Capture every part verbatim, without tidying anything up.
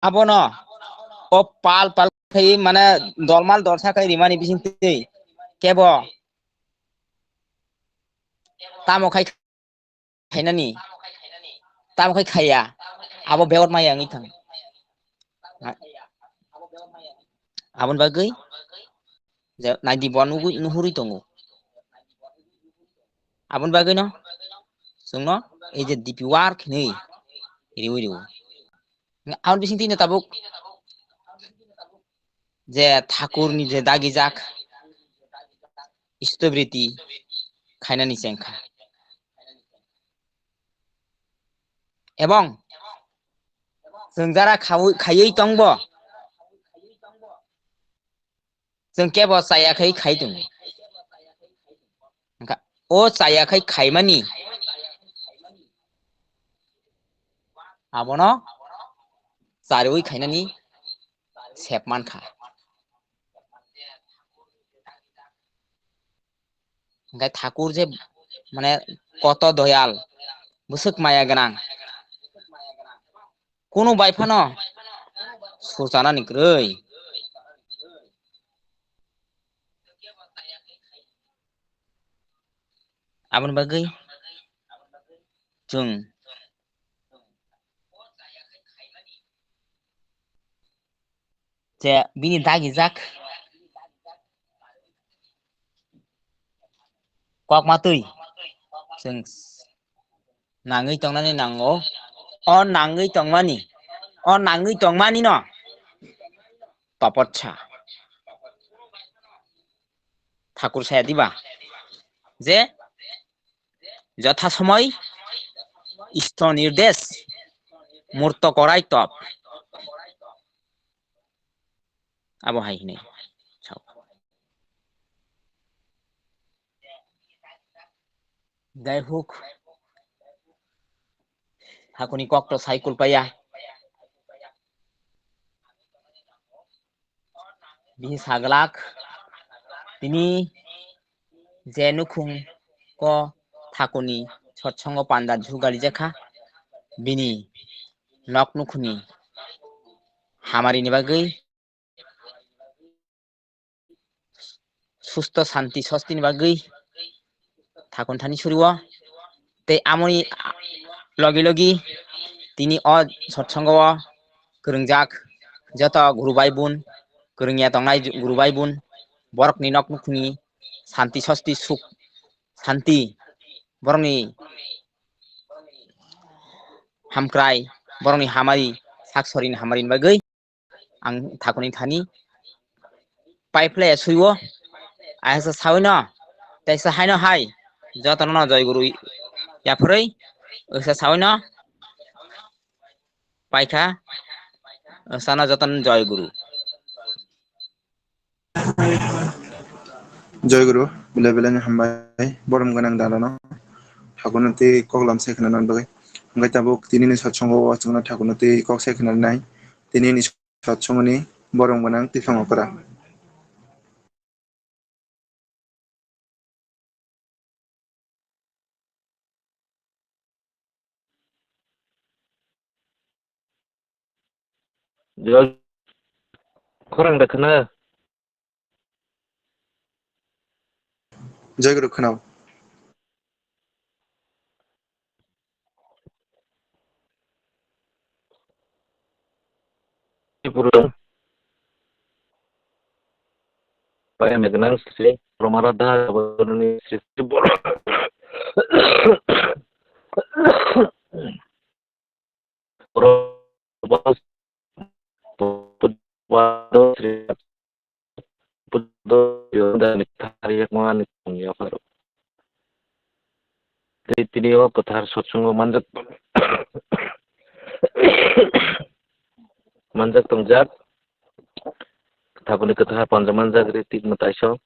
Abono o pal pal khai mane dolmal dolsa khai rimani bisingtwi kebo tamo khai khainani, tamo khai khaiya, abo begot maya wngwi thang. Aboni bagwi je naidi bo nugwi nuhurwi tongo. Aboni bagwino chwngno ei je D P work hinwi riwi rwo. Aboni bisingtwi no tabuk je thakurni je dagijak istobriti khainani chengkha. Ebong chwng jara khaui-, khaiwi tongbo, chwng kebo chaya khai khai tongo. Wngkha o chaya khai khaimani abono chariwi khainani sep mankha. Hingke thakur je mane koto doyal, bwswk maya gwnang, kunu bai phano surchanani kwrwi. Aboni bagwi chwng je bini dagijak kok matwi chwng nangwi tongnani nango. O nangwi tongmani, o nangwi tongmani no topotsa. Thakur saya diba je jotha somoi Ishwar nirdesh murto korai top. Abo hai hinwi sao. Jai hok, hakuni kok to sai kulpaya. Bihi saglak tini je nukhung ko thakuni sotsongo panda jugarijak kha, bini nok nukhuni hamari ni bagwi susto santi sosti ni bagwi thakun thani suriwo. Tei amoni logi logi tini o sotsongo o kwrwngjak joto guru bai bun, kwrwngya tongnai guru bai bun, borokni nok nukhungni santi sosti suk santi, borokni hamkrai, borokni hamari, sak sorini hamarini bagwi ang thakuni thani pai phlai suiwo, aisa sawi no, teisa hai no hai, jotono no joy guru yapharwi, oisa sawi no paikha, osano jotono joy guru. Joy guru, belai belai ni hambai, borom gwnang dano no, thakuni twi koklam sai khna nang bagwi. Hingke tabuk tini ni satsongo o chwngno thakuni twi kok sai khna nai, tini ni satsongni borok gwnang twiphang okra. Jol khorang da khna. Jai guru khna. Tripura. Paya megnang sri Pramara da Sri Sri Bor-, Bor-, Bor-, Sri Tei tini o kwthar sotsongo manjak, manjak tongjak, thapuni kwthar panja manjak ri tik mwtai so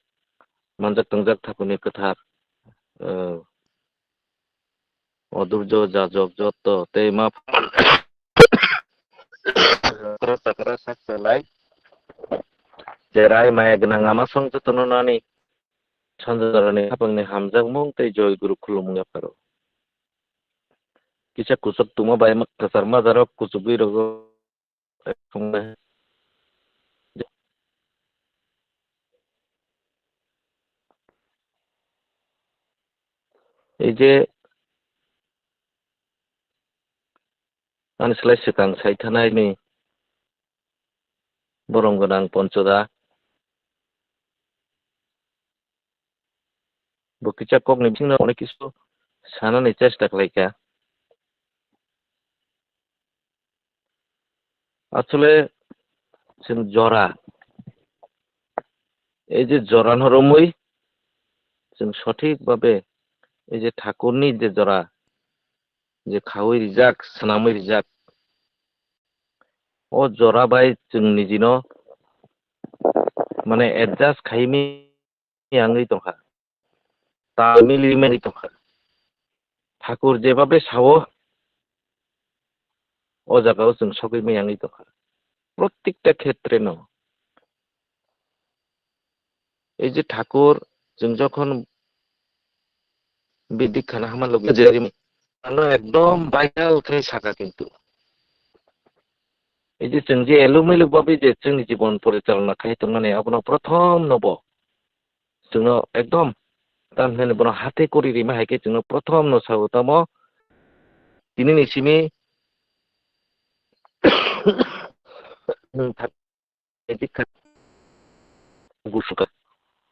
manjak tongjak thapuni kwthar, eh, O durjo jajok joto tei ma chakra chakra sak chalai. Cherai maya gwnang ama song jotono nani sanjarani hapangni hamjakmung tei joy guru khulumung yapharo. Kisa kuchuk tungma bai ma kwchar majarok kuchugwi rogo. Ei je ani slai swkang sai thanai ni borom gwnang Ponchoda. Bo kisa kokni bisingno onek kisu sanani chesta khlaikha. Asole chwng jora, ei je jorano romwi chwng sothik babe ei je Thakurni je jora je khaui rijak, swnamwi rijak, o jora bai chwng nijino mane adjust khaimi yangwi tongkha, tal mili mili tongkha. Thakur jebabe sao, o jagao chwng sogwi miyangwi tongkha. Protikta khetre no. Ei je Thakur, chwng jokhon Bidikkhana hama logi jerimi, ano ekdom vital khe saka kintu. Ei je chwng je eluk meluk babe je chwngni jibon porichalona khai tongmani, abono prothom no bo chwngno ekdom tam hinani bono hate kori rima hai khe chwngno prothom no sao tamo tini ni simi Bidikkhana gusukha.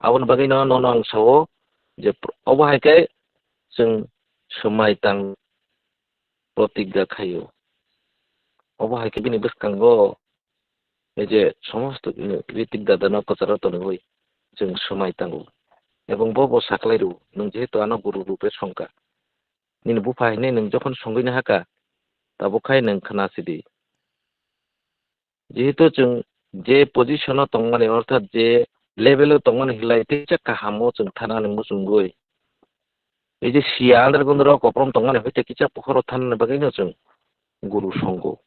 Aboni bagwi no, nono ang sao je pr-, obo hai khe chwng swmai tang protigya khaio. Obo hai khe bini bwskango ei je somosto, eh, Ritik dadano kwcharo tonwi chwng swmai tango. Ebong bo, bo saklai rw, nwng jehetu ano guru rupe songkha. Nini bupha hinwi nwng jokhon songwi nahakha, tabuk khai nwng khna sidi. Jehetu chwng je position o tongmani, orthat je level o tongmani hinlai teisa kaham o chwng thanani muchungwi. Ei je siya andar gondor o koprom tongmani hoite kisa pohor o thanani bagwi no chwng guru songo.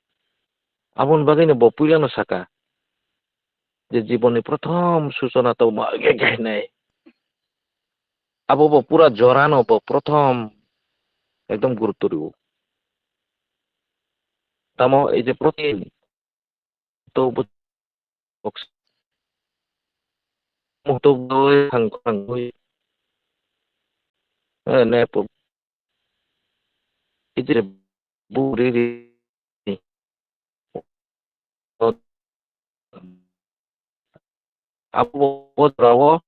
Aboni bagwi no bo puila no saka je jibon ni prothom suchona to ma ge ge nai. Abo bo pura jora no bo prothom ekdom gurutto rwo. Tamo ei je prothom to bo-, muhto boi thang thangwi, eh, ne po-, ijire buri ri. Abo bo jorao